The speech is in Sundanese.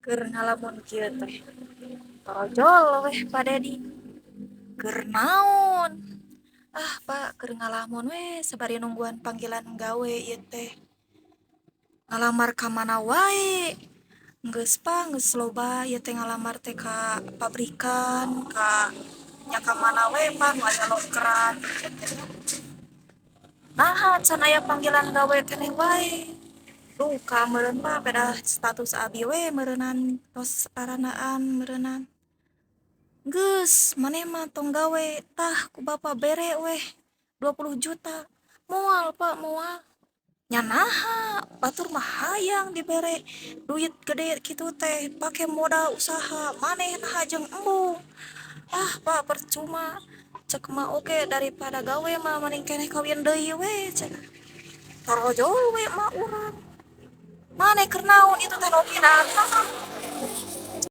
Keur ngalamun kieu teh torojol weh Pa Dedi. Keur naon? Ah, Pak, keur ngalamun we sabari nungguan panggilan gawe ieu teh. Ngalamar ka mana wae. Geus, Pa, geus loba ieu teh ngalamar teh ka pabrikan, ka nya ka mana we, Pa, nu aya lokeran. Naha can aya panggilan gawe keneh wae? Duka meureun, Pa, pedah status abi we meureunan tos arandaan meureunan. Geus maneh mah tong gawe, tah ku bapa bere weh 20 juta. Moal, Pak, moal. Nya naha, batur mah hayang dibere duit gede kitu teh pake modal usaha, maneh naha jeung embung. Ah, Pak, percuma. Cek emak oge daripada gawe mah mending keneh kawin deui we cenah. Torojol we emak urang. Maneh keur naon itu teh nopina?